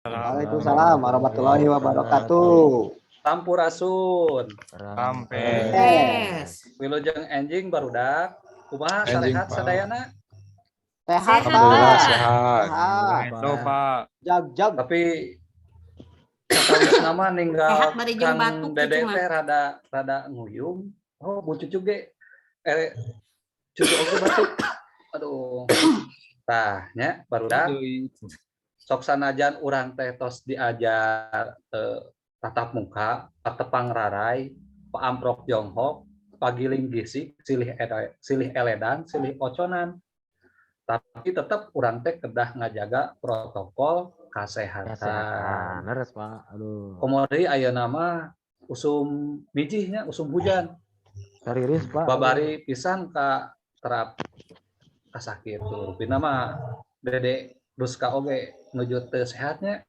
Waalaikumsalam warahmatullahi wabarakatuh. Sampurasun. Sampai. Yes. Wilujeng enjing, barudak. Kumaha, Enjing, sarehat Pak. sadayana? Sehat, Sehat, Pak. Alhamdulillah sehat. Sehat. Itu, Pak. Jag jag. Tapi katawisna mah ninggal Sehat bari jeung Kang batuk Dede cucu mah. Teh rada rada nguyung. Oh, Bu Cucu ge cucu oge batuk. Aduh. Tah, nya, barudak, sok sanajan urang teh tos diajar tatap muka, patepang rarai, paamprok jonghok, pagiling gisik, silih silih eledan, silih oconan. Tapi tetap urang teh kedah ngajaga protokol kesehatan. Kesehatan. Leres, Pak. Aduh. Komo deui ayeuna mah usum mijihnya, usum hujan. Tariris, Pak. Babari pisan ka terap kasakit tuh. Rupina mah Dede Ruska oge nuju teu sehatnya.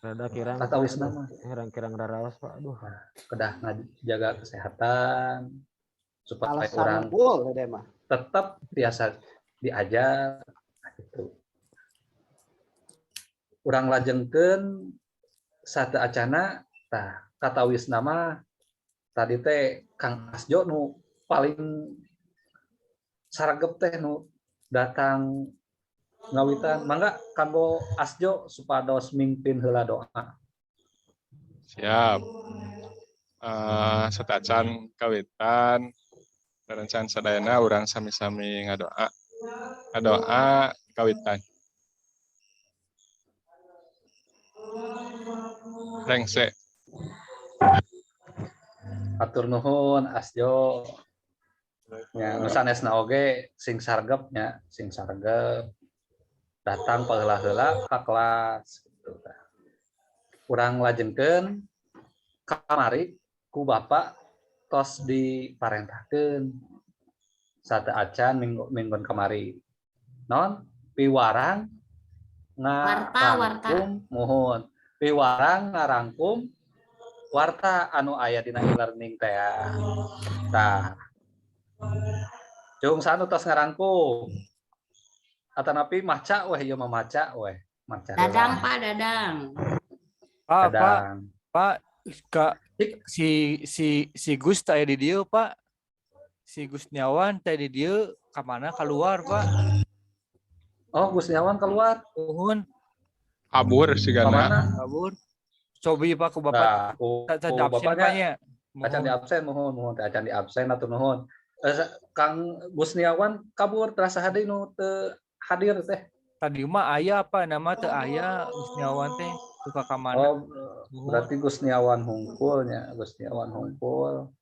Rada kirang. Katawisna mah. Kirang-kirang raraos, Pak. Aduh. Kedah ngajaga kesehatan supaya Alasan orang unggul Dede mah. Tetap biasa diajar. Nah, gitu. Urang lajengkeun sateuacanna. Tah, katawisna mah tadi teh Kang Asjo nu paling saragep teh nu datang ngawitan. Mangga kanggo Asjo supados mimpin heula doa. Siap. Sateuacan kawitan rerencangan sadayana, urang sami-sami ngadoa. Ngadoa kawitan. Rengse. Atur nuhun, Asjo. Nya, nu sanesna oge sing sargep nya, sing sargep datang paheula-heula ka kelas gitu. Urang lajengkeun. Kamari ku Bapak tos diparentahkeun sateuacan minggu mingguan kamari non piwarang Warta, warta. Ngarangkum, muhun, piwarang ngarangkum warta anu aya dina e-learning teh. Tah, cung sanu tos ngarangkum atanapi maca weh? Ieu mah maca weh, maca. Dadang, Pak, Dadang. Pak, Pak, Dadang. Pak, Kak, si si si Gus teh di dieu, Pak. Si Gus Niawan teh di dieu, ka mana keluar, Pak? Oh, Gus Niawan keluar. Nuhun. Kabur sigana. Kemana? Kabur. Cobi, Pak, ku Bapak. Nah, ku, Tak ku absen, bapaknya Pak, nya. Acan di Muhun. Absen, muhun, muhun teh acan di absen atau nuhun. Kang Gusniawan kabur, terasa hadir nu teu hadir teh? Tadi mah aya apa nama teu aya Gusniawan teh suka ka mana? Oh, Muhun. Berarti Gusniawan hungkul nya, Gusniawan hungkul.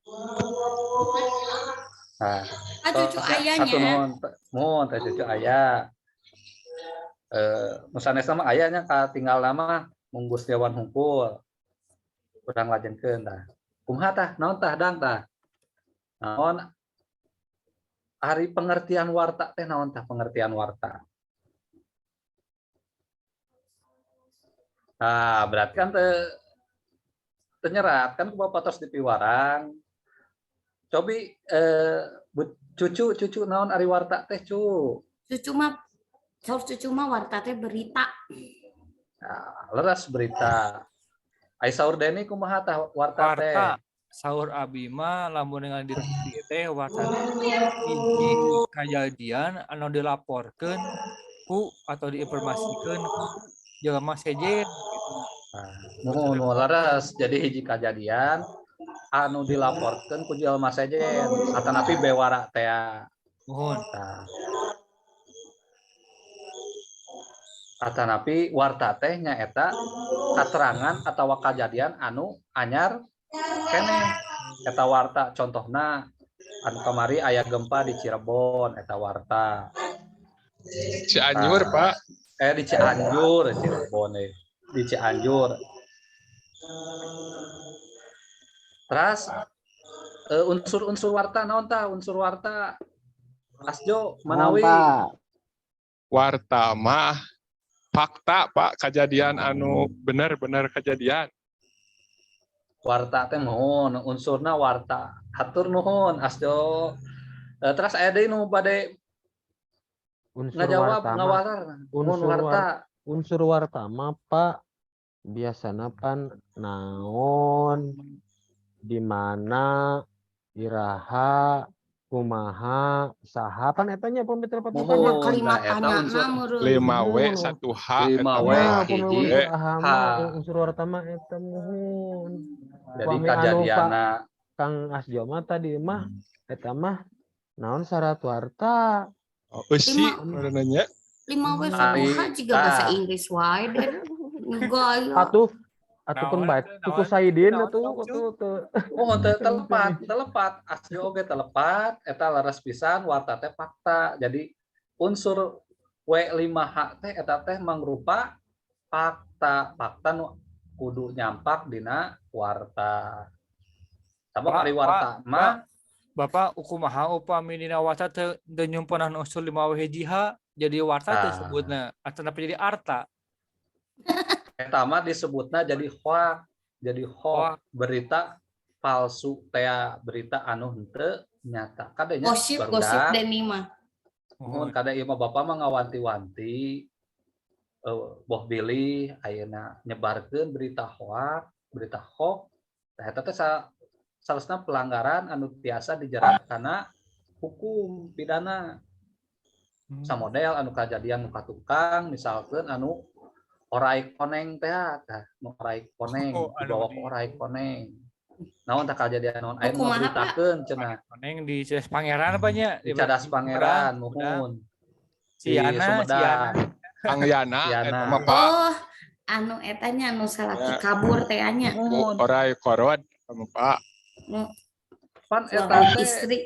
Nah, Ah, cucu tos, satu ayahnya. Nuhun, muhun teh cucu aya. Nu sanesna mah aya nya, tinggal nama mung Gusniawan hungkul. Urang lajengkeun tah. Kumaha tah? Naon tah, Dang, tah? Naon ari pengertian warta teh, naon tah pengertian warta? Nah, berarti kan teu teu nyerat kan ku Bapak tos dipiwarang. Cobi Bu Cucu, Cucu, naon ari warta teh, Cu? Cucu mah, saur cucu mah warta teh berita. Nah, leres, berita. Ai saur Deni kumaha tah warta teh? Warta saur abi mah lamun dengan di TV teh warta teh hiji kejadian anu dilaporkeun ku atau diinformasikeun ku jelema sejen gitu. Nah, nuhun, nuhun, leres. Jadi hiji kejadian anu dilaporkeun ku jelema sejen atanapi bewara teh. Nuhun. Tah. Atanapi warta teh nyaeta katerangan atawa kajadian anu anyar keneh eta warta. Contohna anu kamari aya gempa di Cirebon, eta warta. Cianjur, Nah. Pak. Di Cianjur, Cirebon di Cianjur. Terus unsur-unsur warta naon tah unsur warta, Asjo manawi? Naon, Pak? Warta mah fakta, Pak, kejadian anu benar-benar kejadian. Warta teh muhun, unsurna warta. Hatur nuhun, Asjo. Terus aya deui nu bade Unsur ngajawab, warta mah ngawalar? Muhun, unsur warta. Unsur warta mah, Pak. Biasana pan naon, di mana, iraha, kumaha, saha, pan eta nya pami teu lepat. Muhun, Kalimat nah, eta tanya unsur meureun. 5 W Muhun. 1 H 5 eta W mah. Nah, pami hiji unsur H H. mah, unsur warta mah eta muhun. Jadi Upami anu Pak kajadianna Kang Asjo mah tadi mah eta mah naon syarat warta. Oh, eusi Lima. meureun nya. 5 W 1 Ari H juga bahasa tah. Inggris wae deh. Gaya. Atuh atuh pun Naon baik atuh, tuku naon, Saidin naon, atuh naon, atuh teu. Oh, teu telepat, telepat. Asli oge telepat, eta leres pisan warta teh fakta. Jadi unsur W5H teh eta teh mangrupa fakta, fakta nu kudu nyampak dina warta. Sabab Pak, ari warta Pak, mah Bapak kumaha upami dina warta teu teu nyumponan unsur 5 W hiji H jadi warta teu Tah. sebutna atau napa jadi arta. Eta mah disebutna jadi hoak, jadi hoax, Hoak. Berita palsu teh, berita anu henteu nyata. Kadenya Gosip gosip barudak. Denny mah. Muhun, kada ieu mah bapak mah ngawanti-wanti, boh bilih ayeuna nyebarkeun berita hoak, berita hoax. Tah, eta teh salesna pelanggaran anu tiasa dijerat kana hukum pidana. Samodel anu kajadian nu ka tukang, misalkeun anu orai koneng teh, tah, nu orai koneng Oh, anu dibawa ke orai koneng. Naon tah kajadian naon aya nu Kumaha, Pak? ngaberitakeun cenah. Koneng di Cadas Pangeran apa nya? Di Cadas Pangeran, muhun. Di Siana, Siana. Sumedang. Kang Yana Yana. eta mah, Pak. Oh, anu eta nya anu salaki Ya. kabur teh nya. Muhun. Orai korod eta mah, Pak. Nu Pan eta suami teh istri.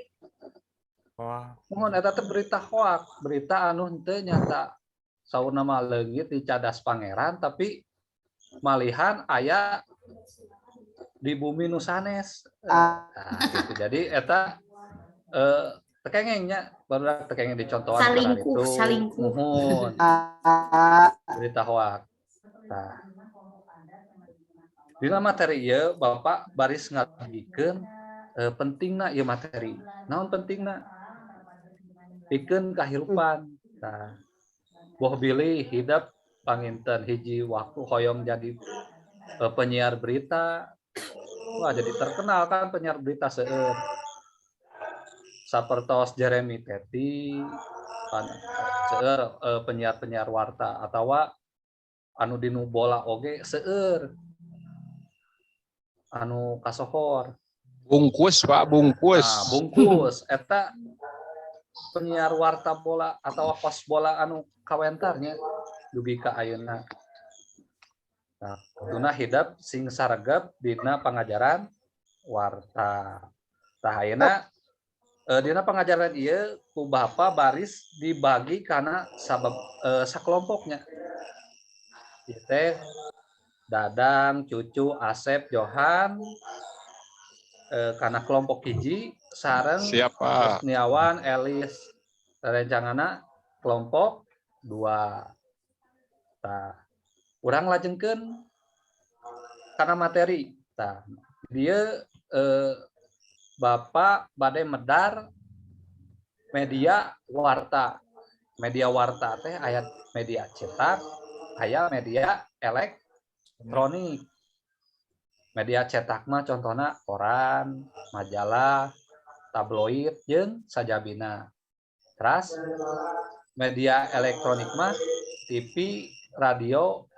Wah. Muhun, eta teh berita hoak, berita anu henteu nyata. Saurna mah leungit di Cadas Pangeran, tapi malihan aya di bumi nu sanes. Nah, gitu. Jadi eta teu kengeng nya, barudak teu kengeng dicontohan Salingkuh, karena itu. salingkuh. Muhun, Ah, berita hoak. Nah. Dina materi ieu Bapak baris ngadugikeun pentingna ieu materi. Naon pentingna? Pikeun kahirupan. Nah, boh bilih hidep panginten hiji waktu hoyong jadi penyiar berita. Wah, jadi terkenal kan penyiar berita seueur. Sapertos Jeremy Teti, pan seueur penyiar-penyiar warta atawa anu dinu bola oge seueur anu kasohor. Bungkus, Pak, bungkus. Nah, bungkus eta penyiar warta bola atau kos bola anu kawentarnya dugi ka ayeuna. Nah, kuduna hidep sing saregep dina pangajaran warta. Tah, ayeuna dina pangajaran ieu ku Bapa baris dibagi kana sabab sakelompoknya. Ieu teh Dadang, Cucu, Asep, Johan kana kelompok hiji sareng Siap, Pak. Kusniawan, Elis, rencanganna kelompok 2. Tah, urang lajengkeun kana materi. Tah, dia Bapak bade medar media warta. Media warta teh aya media cetak, aya media elektronik. Media cetak mah contohna koran, majalah, tabloid jeung sajabina. Terus media elektronik mah TV, radio,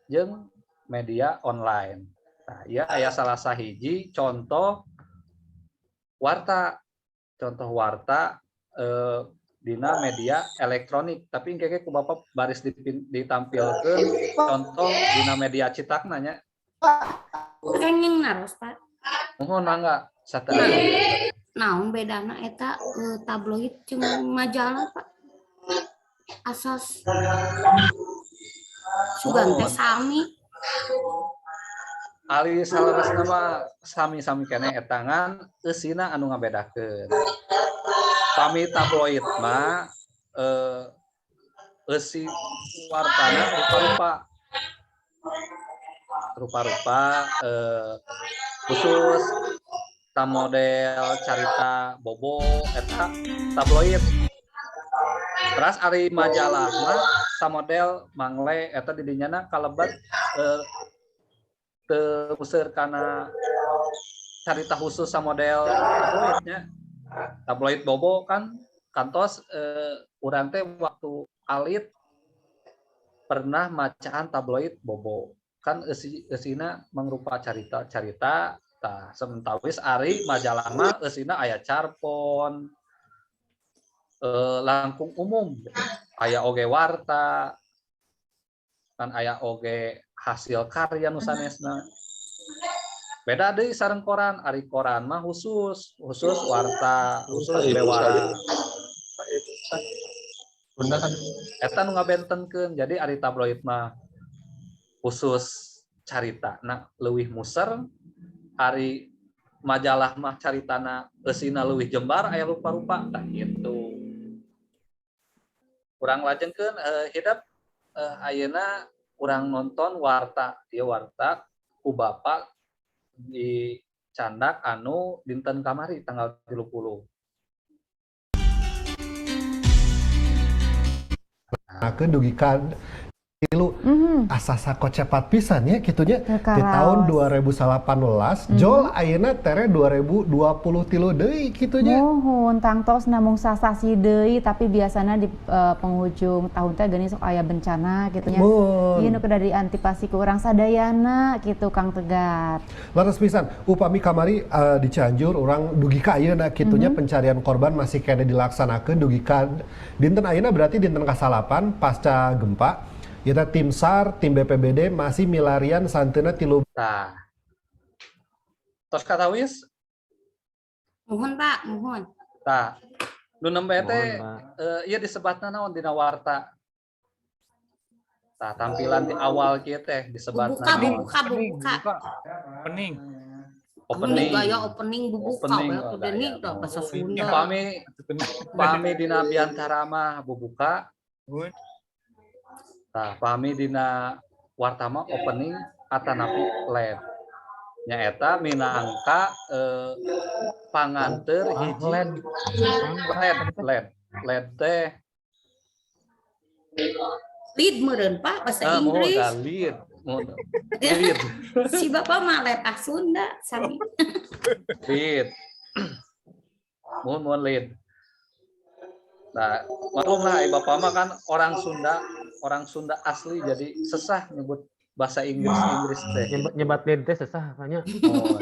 jeung media online. Nah, ieu aya salah sahiji contoh warta. Contoh warta dina media elektronik, tapi engke ku Bapak baris ditampilkeun contoh dina media cetakna nya. Kenging naros, Pak. Muhun, mangga satu. Naon bedana eta tabloid jeung majalah, Pak? Asas sugan teh Muhun. sami. Ali saleresna mah sami-sami keneh eta, ngan eusina anu ngabedakeun. Pami tabloid mah eusi wartana rupa-rupa. Rupa-rupa khusus ta model carita bobo eta tabloid. Terus ari majalah mah samodel Mangle eta di dinyana kalebet. Teu museur kana carita khusus samodel tabloidnya. Tabloid Bobo kan kantos urang teh waktu alit pernah macaan tabloid Bobo. Kan eusina mangrupa carita-carita, tah, sementawis ari majalah mah eusina aya carpon, langkung umum, aya oge warta kan, aya oge hasil karya nu sanesna. Beda deui sareng koran. Ari koran mah khusus khusus warta, khusus bewara. Bunda kan. Eta nu ngabentenkeun. Jadi ari tabloid mah khusus carita nah leuwih muser, ari majalah mah caritana eusina leuwih jembar, aya rupa-rupa. Tah, kitu. Urang lajengkeun, hidep, ayeuna urang nonton warta ieu, warta ku Bapak di candak anu dinten kamari tanggal 30. Nah, dugi ka tilu asa sakocepat pisan nya kitu nya Teu di tahun karaos. 2018 jol ayeuna tere 2023 deui kitu nya. Muhun, tangtos namung sasasi deui, tapi biasana di penghujung tahun teh geuning sok aya bencana kitu nya. Mun. Ieu nu kedah diantipasi ku urang sadayana kitu, Kang Tegar. Leres pisan, upami kamari di Cianjur urang dugi ka ayeuna kitu nya pencarian korban masih keneh dilaksanakeun dugi ka dinten ayeuna, berarti dinten kasalapan pasca gempa. Ieu teh tim SAR, tim BPBD masih milarian sahenteuna 13. Tah. Tos katawis? Muhun, Pak, muhun. Tah. Nu nembe teh Muhun, Pak. Ieu disebatna naon dina warta? Tah, tampilan di awal kieu teh disebatna Bubuka, naon? bubuka, bubuka. Opening. Opening. Gaya opening bubuka, Opening, we oh, atuh deui gaya. tah bahasa Sunda. Pami pami dina biantara mah bubuka. Muhun. Tah, pami dina warta mah opening atanapi lead. Nyaeta minangka panganteur hiji lead. Lead, lead. Lead teh Lead meureun, Pak, bahasa muhun Inggris. da lead. Muhun. Lead. Si Bapak mah letah Sunda sami. Lead. Muhun, muhun, lead. Nah, maklum lah, Bapak mah kan orang Sunda asli, jadi sesah nyebut bahasa Inggris Inggris teh. Nyebat lead teh sesah kayaknya. Oh.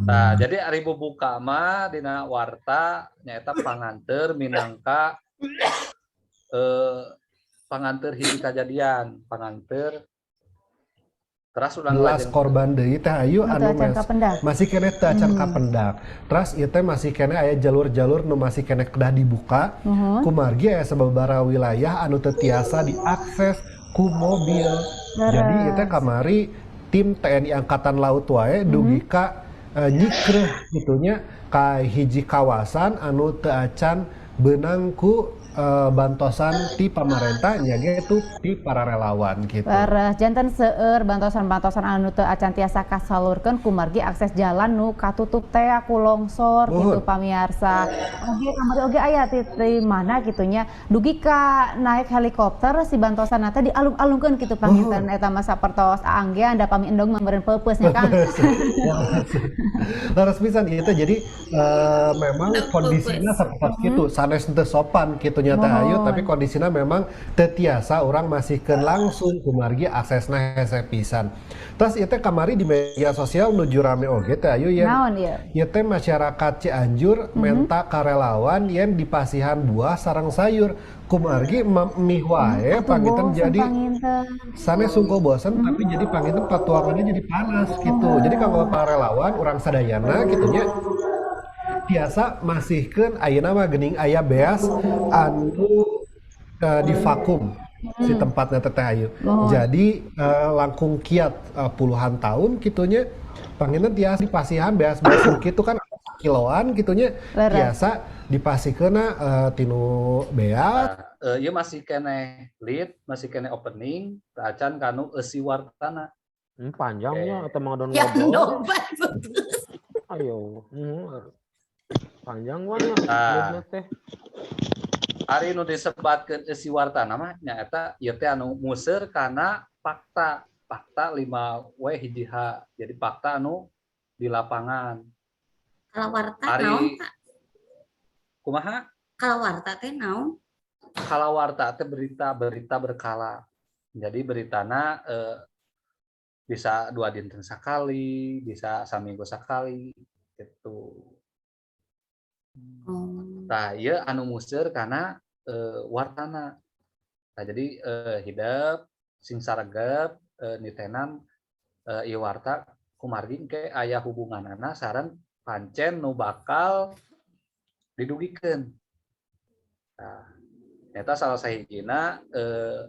Nah, jadi ari bubuka mah dina warta nyaeta panganteur minangka panganteur hiji kajadian, panganteur teras ulang lajeng. Korban deui teh Ayu Nu anu teu acan kapendak. Masih keneh teu acan kapendak. Teras ieu teh masih keneh aya jalur-jalur nu masih keneh kedah dibuka. Kumargi aya sababaraha wilayah anu teu tiasa diakses ku mobil. Jadi ieu teh kamari tim TNI Angkatan Laut wae dugi ka nyikreuh kitu nya ka hiji kawasan anu teu acan beunang ku bantosan ti pamarentah nya ge tu ti para relawan gitu. Leres, janten seueur bantosan-bantosan anu teu acan tiasa kasalurkeun kumargi akses jalan nu katutup teh ku longsor gitu, pamiarsa. Oge kamari oge aya ti mana kitu nya, dugi ka naik helikopter si bantosan teh dialung-alungkeun kitu panginten. Eta mah sapertos aanggean da pami endong mah meureun peupeus nya, Kang. Leres pisan ieu teh, jadi memang kondisinya seperti itu, sanes teu sopan kitu nya Teh Ayu, tapi kondisinya memang teu tiasa urang masihkeun langsung kumargi aksesna hese pisan. Terus ieu teh kamari di media sosial nuju rame oge, Teh Ayu, yen Naon ieu? ieu teh masyarakat Cianjur menta karelawan yen dipasihan buah sareng sayur kumargi mie wae Atuh panginten bosen jadi panginten. Sanes sungguh bosen, tapi jadi panginten patuangannya jadi panas gitu. Jadi kalau para relawan urang sadayana kitu nya biasa masihkeun, ayeuna mah geuning aya beas anu di vakum si tempatnya Teteh Ayu. Jadi langkung kiat puluhan tahun kitu nya panginten tiasa dipasihan beas-beas kitu kan kiloan kitu nya tiasa dipasihkeunna tinu beas. Nah, ieu masih keneh lead, masih keneh opening, teu acan kanu eusi wartana. Panjangnya atau mang don Ya ngobrol. ndobat. Ayo. Panjang banget. Nah. Teh. Ari nu disebatkeun eusi wartana mah nyaeta ieu teh anu museur kana fakta. Fakta 5 W hiji H. Jadi fakta anu di lapangan. Kalawarta Ari naon, Pak? Kumaha? Kalawarta teh naon? Kalawarta teh berita, berita berkala. Jadi beritana bisa 2 dinten sekali, bisa saminggu sekali gitu. Oh. Nah, ieu anu museur karena wartana. Nah, jadi hidep sing saregep nitenan ieu warta kumargi engke aya hubunganana sareng pancen nu bakal didugikeun. Nah, eta salah sahijina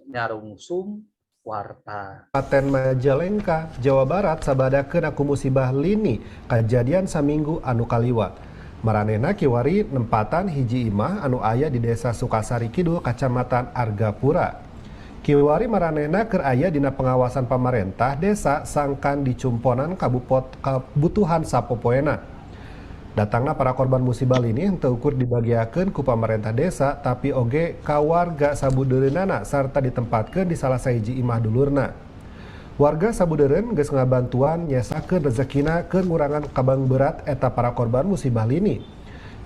nyarungsum warta. Kabupaten Majalengka, Jawa Barat sabadakeun ku musibah lini kajadian saminggu anu kaliwat. Maranehna kiwari nempatan hiji imah anu aya di Desa Sukasari Kidul, Kacamatan Argapura. Kiwari maranehna keur aya dina pengawasan pamarentah desa sangkan dicumponan kabupot kabutuhan sapopoena. Datangna para korban musibah ini henteu ukur dibagiakeun ku pamarentah desa, tapi oge ka warga sabudeureunana sarta ditempatkeun di salah sahiji imah dulurna. Warga sabudeureun geus ngabantuan nyesakeun rezekina keur ngurangan kabangberat eta para korban musibah lini.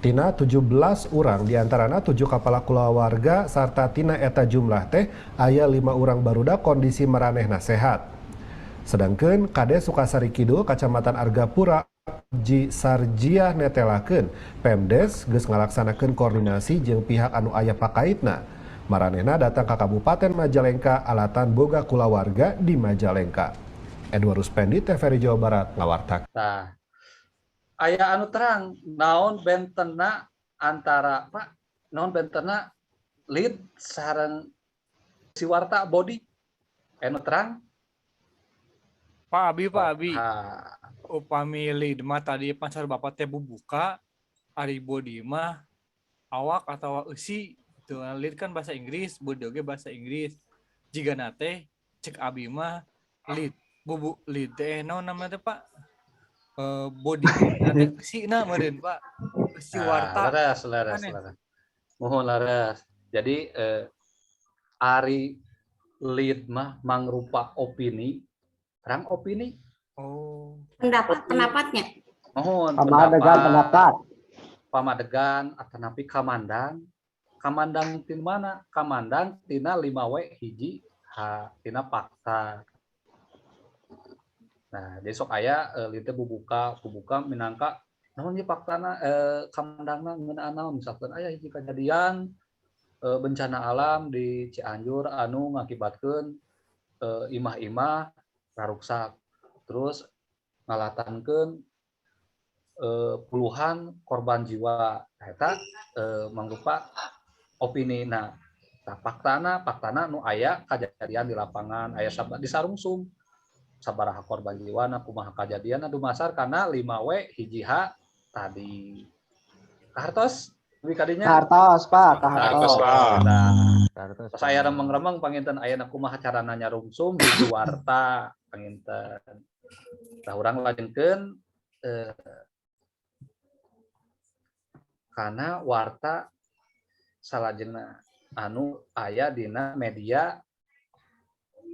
Tina 17 urang, diantarana 7 kepala kulawarga, sarta tina eta jumlah teh aya 5 urang barudak kondisi maranehna sehat. Sedangkan Kades Sukasari Kidul, Kacamatan Argapura, Ji Sarjiah netelakeun Pemdes geus ngalaksanakeun koordinasi jeung pihak anu aya pakaitna. Maranehna datang ke Kabupaten Majalengka alatan boga kulawarga di Majalengka. Edward Ruspendi, TVRI Jawa Barat, ngawartakeun. Nah, aya anu terang naon bentena antara, Pak, naon bentena lead sareng si warta body, anu terang? Pak Abi, Pak Abi. Ah. Upami lead mah tadi pan saur Bapak teh bubuka, ari body mah awak atau eusi gitu. Lead kan bahasa Inggris, body oge bahasa Inggris. Jigana teh cek abi mah lead bubu lead teh naon namanya teh, Pak? Body teh eusina meureun, Pak. Eusi Nah, warta. Leres, leres, Aneh. Leres. Mohon leres. Jadi ari lead mah mangrupa opini, terang opini. Oh. Pendapat, pendapatnya. Mohon. Pamadegan pendapat. Pamadegan atanapi kamandang. Kamandang tin mana? Kamandang tina 5W hiji H, tina fakta. Nah, jadi sok aya lead teh bubuka, bubuka minangka naon ieu faktana, kamandangna ngeunaan naon, misalkan aya hiji kejadian bencana alam di Cianjur anu ngakibatkeun imah-imah raruksak, terus ngalatankeun puluhan korban jiwa. Nah, eta mangrupa opini. Nah, tah faktana, faktana nu aya kejadian di lapangan, aya disarungsum sabaraha korban jiwa, kumaha kajadian dumasar kana 5W hiji H tadi. Kahartos lebih kadinya? Kahartos, Pak, kahartos. Kahartos, Pak. Nah, Kahartos, pas aya Pak. remeng-remeng panginten aya kumaha carana nyarungsum hiji warta panginten. Tah, urang lajengkeun kana warta salajengna anu aya dina media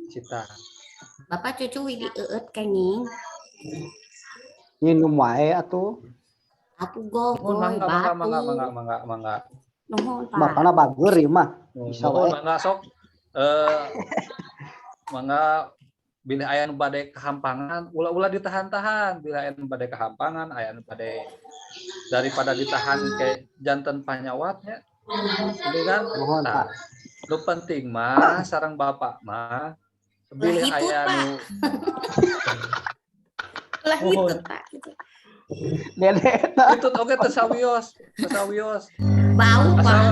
cita. Bapak cucu widi eueut kenging. Nginum wae atuh. Atuh gogoy Nuhun, mangga, mangga, mangga, batu. Mangga, mangga, mangga. Nuhun, Pak. Bapakna bager ieu mah. Bisa Nuhun, wae. Mangga sok mangga bilih aya nu bade kahampangan, ulah-ulah ditahan-tahan. Bilih aya nu bade kahampangan, aya nu bade, daripada ditahan ke janten panyawatnya. Ini kan Nuhun, nah, Pak. Nu penting mah sareng Bapak mah bilih Lah, hitut, aya Pak. nu Lah Nuhun. hitut, Pak. Gitu. Dede eta. Itu oge teu sawios, teu sawios. Bau, Pak.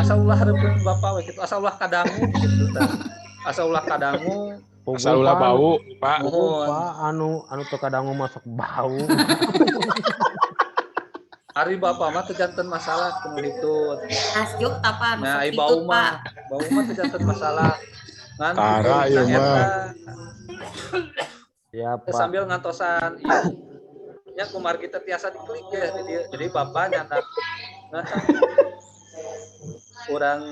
Asal asal ulah hareupeun Bapak we kitu, asal ulah kadangu gitu tah. Asal ulah kadangu. Asal ulah bau, Pak. Nuhun. Pak, anu anu teu kadangu masuk bau. Ari Bapak mah teu janten masalah kudu hitut. Asjuk tapa Nah, masuk ai bau hitut, Pak. mah, bau mah teu janten masalah. Ngan Tara ieu eta mah. Ya, Pak. Sambil ngantosan ieu nya kumargi teu tiasa diklik ya di dieu. Jadi Bapak nyata nah, urang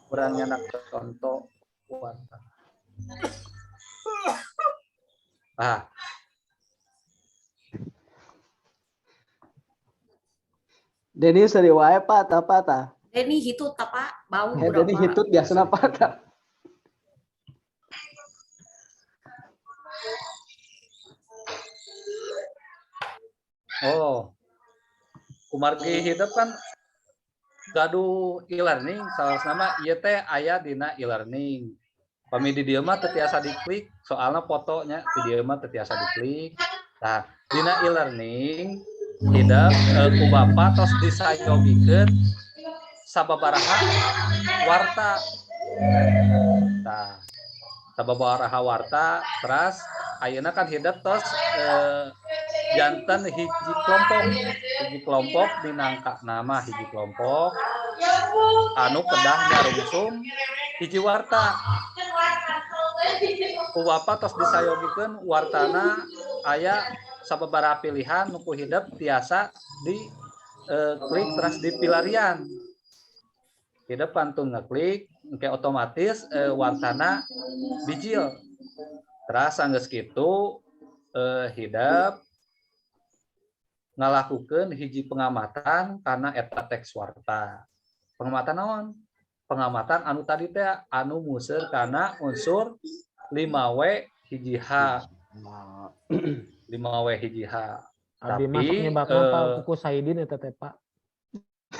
Urang nyandak contoh warta. Ah. Denny seri wae Pak, tah Pak tah. Denny hitut tah Pak, bau Eh, Denny berapa? hitut biasana Pak tah. Oh. Kumargi hidup kan gaduh e-learning, salah nama ieu teh aya dina e-learning. Pami di dieu mah teu tiasa diklik, soalna fotonya di dieu mah teu tiasa diklik. Nah, dina e-learning hidup ku bapa tos disayogikeun sababaraha warta. Tah, sababaraha warta teras ayeuna kan hidup tos janten hiji kelompok minangka nama hiji kelompok anu kedah nyarungsum hiji warta. Ku bapa tos disayogikeun wartana aya sababaraha pilihan nu ku hidep tiasa di klik terus di pilarian. Hidep pantun ngeklik engke otomatis wartana bijil. Terus anggeus kitu hidep ngalakukeun hiji pengamatan karena eta teks warta. Pengamatan naon? Pengamatan anu tadi teh anu museur kana unsur 5W hiji H. 5W hiji H. Abi mah sok Tapi, nyebabna Pak kuku Saidin eta teh Pak.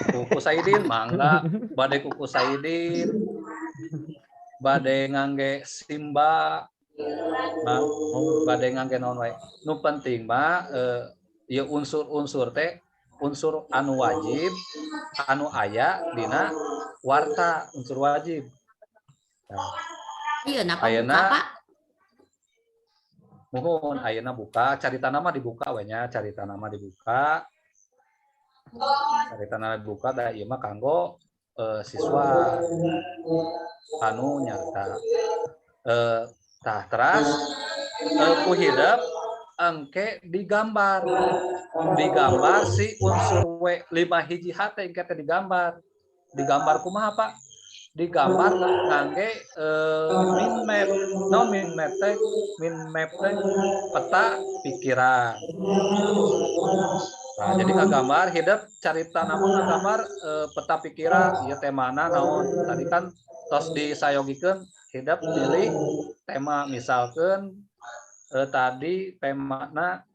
Kuku Saidin mangga bade kuku Saidin. Bade ngangge Simba. Bade ngangge naon wae. Nu penting mah ieu unsur-unsur teh unsur anu wajib anu aya dina warta unsur wajib. Nah, Ayeuna Pak Ayeuna buka Pak. Muhun ayeuna buka carita nama dibuka we nya, carita nama dibuka. Carita nama dibuka da ieu mah kanggo siswa anu nyata. Tah teras ku hidep engke digambar. Digambar si unsur W 5 hiji H teh engke teh digambar. Digambar kumaha Pak? Digambar ngangge mind map. No mind map teh, mind map teh peta pikiran. Nah, jadi ngagambar hidep carita nama ngagambar peta pikiran ieu temana naon. Tadi kan tos disayogikeun hidep pilih tema misalkeun tadi temana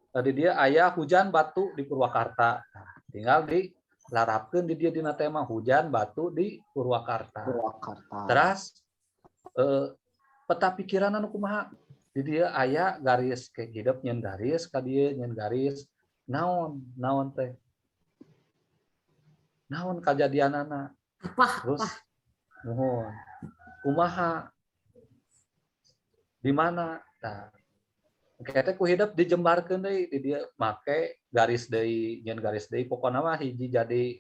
tadi dia aya hujan batu di Purwakarta. Nah, tinggal dilarapkeun di dia dina tema hujan batu di Purwakarta. Purwakarta. Terus peta pikiran anu kumaha? Di dia aya garis ke hidep nyen garis ka dieu nyen garis naon naon teh. Naon kajadianana? Apa? Terus Apa? muhun. Kumaha? Di mana? Nah, engke teh ku hidep dijembarkeun deui di dieu make garis deui nyen garis deui pokona mah hiji jadi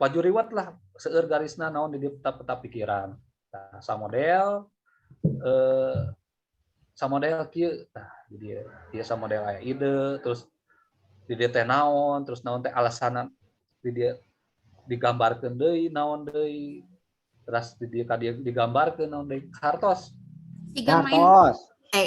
pajuriwat lah seueur garisna naon di dieu peta-peta pikiran. Nah, samodel samodel kieu tah di dieu ieu samodel aya ide terus di dieu teh naon terus naon teh alasanna di dieu digambarkeun deui naon deui terus di dieu ka dieu digambarkeun naon deui hartos. Siga main Hartos.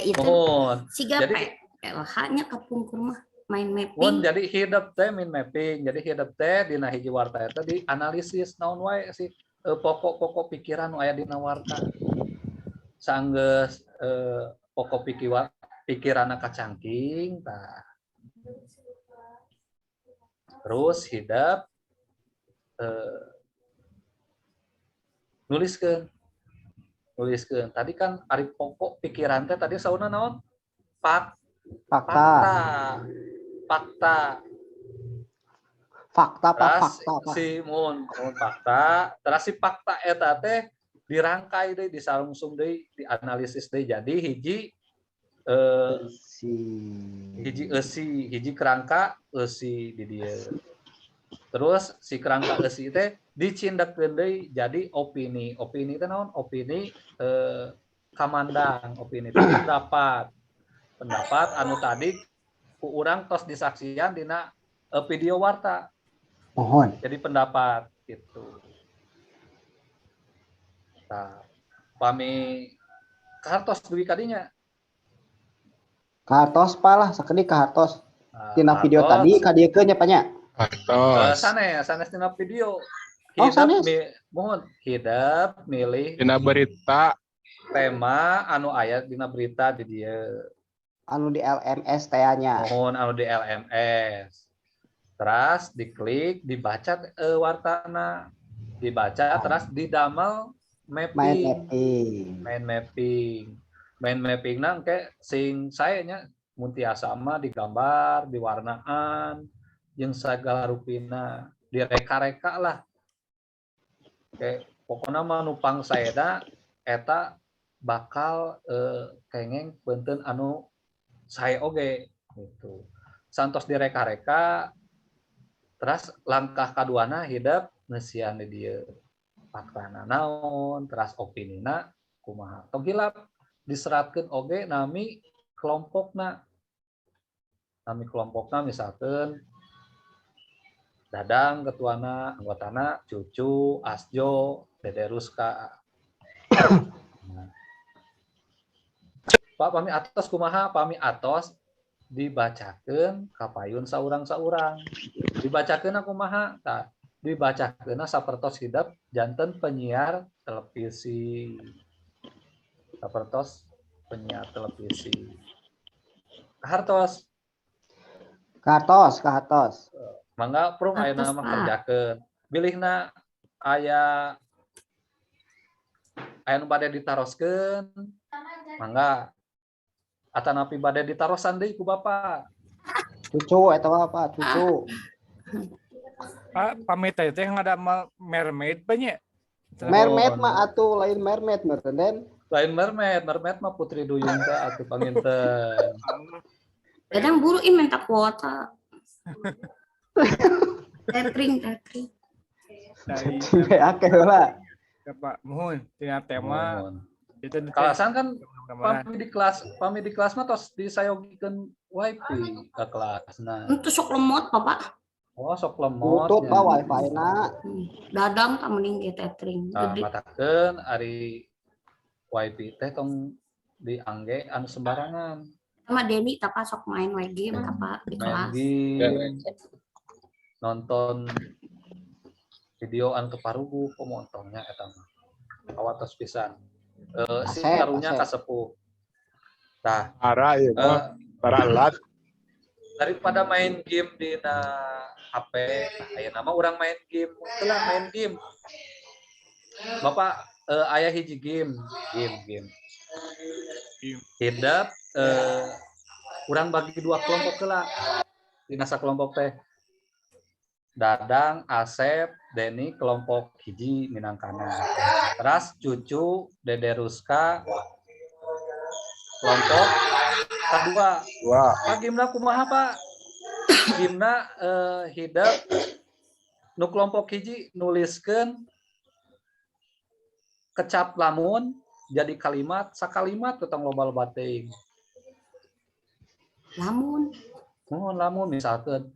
itu Muhun. siga Jadi PLH nya kapungkur mah main Mun mapping. jadi hidep teh min mapping. Jadi hidep teh dina hiji warta eta dianalisis naon wae sih pokok-pokok pikiran nu aya dina warta. Sanggeus pokok pikiranna kacangking tah. Terus hidep nuliskeun. Nuliskeun. Tadi kan ari pokok pikiran teh tadi sauna naon? Fakta. Fakta. Fakta. Fakta Pak, Terus fakta Pak. si mun fakta, terus si fakta eta teh dirangkai deui, disarungsum deui, dianalisis deui jadi hiji Si hiji eusi, hiji kerangka eusi di dieu. Terus si kerangka eusi teh dicindekkeun deui jadi opini. Opini teh naon? Opini kamandang, opini teh pendapat. Pendapat anu tadi ku urang tos disaksian dina video warta. Mohon. Jadi pendapat gitu. Tah, pami kahartos dugi ka dinya. Kahartos, Pak, lah sakedik kahartos. Nah, Tina video kahartos. Tadi kadieukeun nya, Pak, nya. Hartos. Sanes, sanes tina video. Oh, Hidep sanes. Mohon hidep milih Dina berita. Tema anu aya dina berita di dieu. Anu di LMS teh nya. Mohon anu di LMS. Terus diklik, dibaca wartana, dibaca terus didamel mapping. Main mapping. Main mapping. Main mapping na engke sing sae nya mun tiasa mah digambar, diwarnaan, jeung sagala rupina, direka-reka lah. Oke, pokoknya mah nu pangsaena eta bakal kengeng benten anu sae oge gitu. Santos direka-reka, terus langkah kaduana hidep ngeusian di dieu faktana naon, teras opinina kumaha. Tong hilap diseratkeun oge nami kelompokna. Nami kelompokna misalkan Dadang ketuana, anggotana Cucu, Asjo, Dede Ruska. Nah. Pak, pami atos kumaha? Pami atos dibacakeun kapayun saurang-saurang. Dibacakeun kumaha? Tah, dibacakeun sapertos hidep janten penyiar televisi. Sapertos penyiar televisi. Hartos. Kahartos, kahartos. Mangga prung ayeuna Hartos, mah Pak. Kerjakeun. Bilihna aya aya nu bade ditaroskeun, mangga. Atanapi bade ditarosan deui ku Bapak. Cucu eta mah, Pak, cucu. Pak, pamit teh ngadamel mermaid banyak. Mermaid mah atuh lain mermaid meureun. Lain mermaid, mermaid mah putri duyung teh atuh panginten. Kadang buru ih minta kuota. Tethering, tethering. Akeh heula. Ya, Pak, mohon tina tema Mohon. itu. Kalasan kan pami di kelas mah tos disayogikeun wifi ke kelas. Nah, Itu sok lemot, Bapak. Oh, sok lemot. Tutup, nya. Pak, wifi na. Dadang tak mending ge tethering. Nah, Gede. matakeun ari wifi teh tong diangge anu sembarangan. Sama Denny tapa sok main we game tapa di Main kelas. game, nonton video anu teu paruguh pemontongnya eta mah. Awatos pisan. Si Asep, karunya asep. ka sepuh. Tah, Para ieu mah, para lat. Daripada main game dina HP, ayeuna mah urang main game. Heula main game. Bapak aya hiji game, game game. Hidep urang bagi dua kelompok heula. Dina sakelompok teh Dadang, Asep, Denny kelompok hiji minangkana. Teras Cucu, Dede Ruska kelompok kedua. Dua. Pak, gamena kumaha, Pak? Gamena hidep nu kelompok hiji nuliskeun kecap lamun jadi kalimat, sakalimat tentang loba-loba teuing. Lamun. Mohon lamun misalkan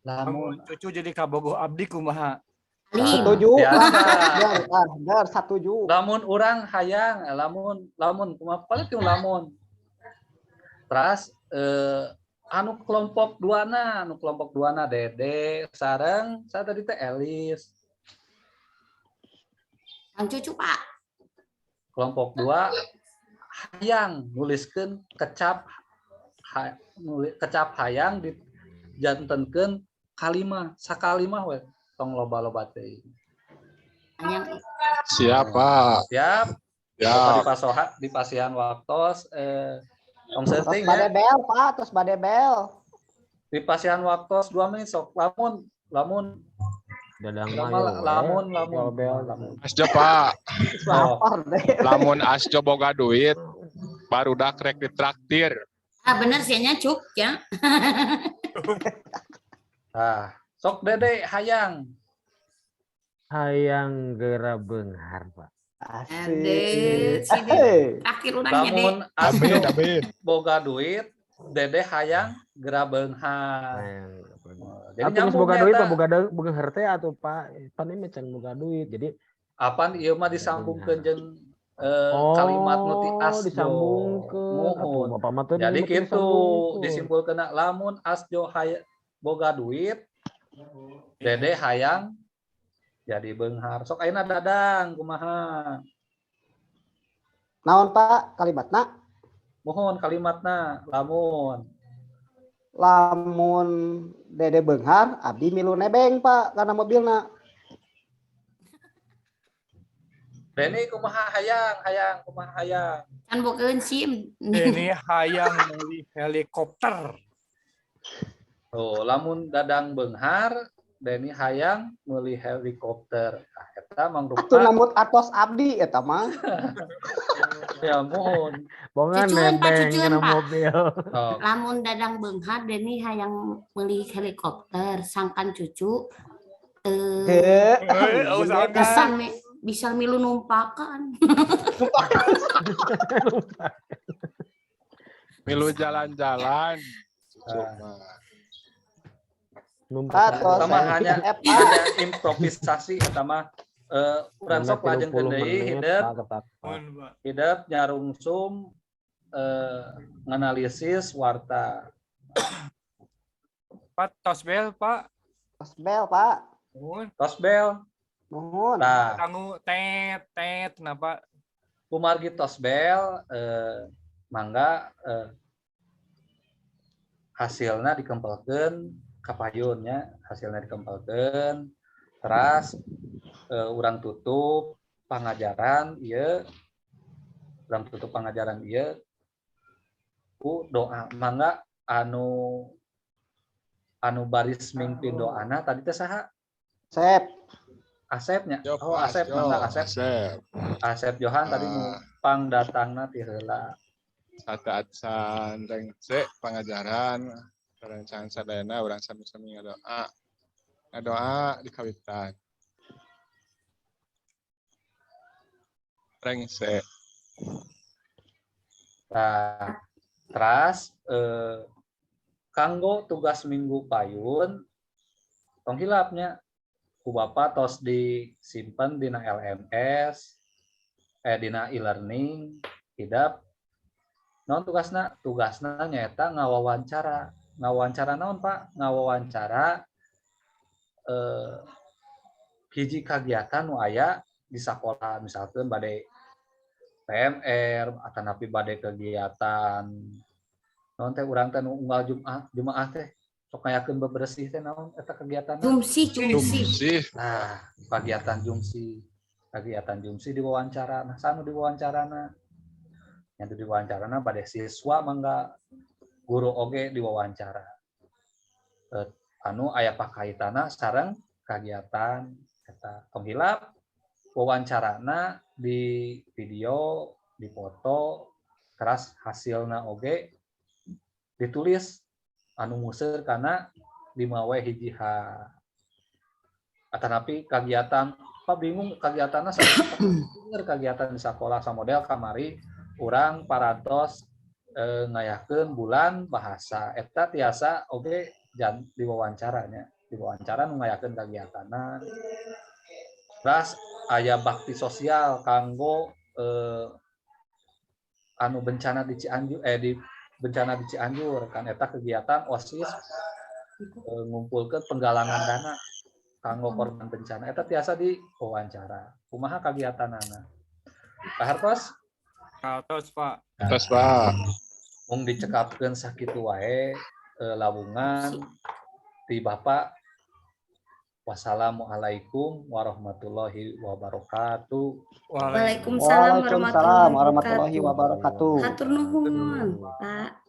lamun Lamun cucu jadi kabogoh abdi kumaha? Alim. Setuju. Biasa. Dar, ah, dar setuju. Lamun urang hayang, lamun lamun kumaha paling teu lamun. Terus anu kelompok duana, anu kelompok duana Dede sareng saya tadi teh Elis. Ang cucu, Pak. Kelompok dua hayang nuliskeun kecap kecap hayang dijantenkeun kalimah, sakalimah we tong loba-loba teuing. Anyang. Siap, Pak. Siap. Siap. Bapak dipasoha dipasihan waktos tong Tos seuting bade ya. bel, Pak, tos bade bel. Dipasihan waktos 2 menit sok lamun lamun. Dadang Lamun, mah yo we. lamun, lamun. Bel, bel. Lamun. Asjo, Pak. Sok. Lapar deh. Lamun Asjo boga duit, barudak rek ditraktir. Ah bener sih nya cuk ya. Nah, sok Dede hayang. Hayang gera beunghar, Pak. Ade, Asik. si Dede. Terakhir urangnya, Dek. Lamun Asjo Amin, amin. boga duit, Dede hayang gera beunghar. Hayang gera beunghar. Jadi Atuh geus nyambung boga duit eta. mah boga beunghar teh atuh, Pak. Pan ini can boga duit. Jadi Apan ieu mah disambungkeun jeung kalimat nu ti Asjo. Disambungkeun. Muhun. Atuh, Bapak mah teu Jadi nyebut gitu disambungkeun. Disimpulkeun lamun Asjo boga duit, Dede hayang jadi beunghar. Sok ayeuna Dadang kumaha? Naon, Pak, kalimatna? Mohon kalimatna lamun. Lamun Dede beunghar, abdi milu nebeng, Pak, kana mobilna. Deni kumaha hayang, hayang kumaha hayang? Can bogaeun SIM. Ini hayang meuli helikopter. Oh, lamun Dadang beunghar, Deni hayang meuli helikopter. Ah, eta mangrupa Atuh namut atos abdi eta mah. Ya mohon. Bongan Cucuan, Pak, nebeng cucuan, kana Pak. mobil. Oh, Lamun Dadang beunghar, Deni hayang meuli helikopter, sangkan cucu Heuh. Oh, sangkan. Bisa milu numpakan. Milu jalan-jalan. Cucu mah. Numpak. Atos. Eta mah hanya Eh, Pak. hanya improvisasi eta mah, urang sok lajengkeun 30 deui menit, hidep Pak, ketak, Pak. Mohon, Pak. Hidep nyarungsum nganalisis warta. Pak, tos bel, Pak. Tos bel, Pak. Mohon. Tos bel. Nuhun. Nah, Kanggo tet tet kenapa? Kumargi tos bel, mangga hasilna dikempelkeun kapayun nya, hasilna dikempelkeun teras urang tutup pangajaran ieu, urang tutup pangajaran ieu ku doa. Mangga anu anu baris mimpin doana tadi teh saha? Sep. Asepnya. Yo, Oh, Asep, Yo, mangga Asep. Asep. Asep Johan tadi nu Ah. pangdatangna ti heula. Sateuacan rengse pangajaran rerencangan sadayana, urang sami-sami ngadoa. Ngadoa di kawitan. Rengse. Nah, teras kanggo tugas minggu payun tong hilapnya ku Bapak tos disimpen dina LMS, dina e-learning hidap. Naon tugasna? Tugasna nyaeta ngawawancara. Ngawawancara naon, Pak? Ngawawancara hiji kagiatan nu aya di sakola, misalkan bade PMR atanapi bade kegiatan naon teh, urang teh nu unggal Jumaah Jumaah teh sok ngayakeun bebersih teh, naon eta kegiatan? Jumsi, jumsi. Jumsi. Nah, kegiatan jumsi, kegiatan jumsi diwawancara. Nah, sanu diwawancara, yang diwawancara pada siswa mangga, guru oge diwawancara, anu aya pakaitana sareng kegiatan eta. Tong hilap wawancarana di video, di foto, teras hasilna oge ditulis anu museur kana 5 W 1 H. Atanapi kegiatan apa, bingung kegiatannya, kegiatan di sekolah samodel kamari urang parantos ngayakeun bulan bahasa, eta tiasa oge jan diwawancara, diwawancara nu ngayakeun kegiatanna. Terus aya bakti sosial kanggo anu bencana di Cianjur, di bencana di Cianjur kan, eta kegiatan OSIS ngumpulkeun penggalangan dana kanggo korban bencana, eta tiasa di wawancara kumaha kegiatanana. Pak Hartos. Hartos, Pak. Hartos, Pak. Mung dicekapkeun sakitu wae lawungan di Bapak. Wassalamualaikum warahmatullahi wabarakatuh. Waalaikumsalam Waalaikumsalam warahmatullahi wabarakatuh. Hatur nuhun, Pak.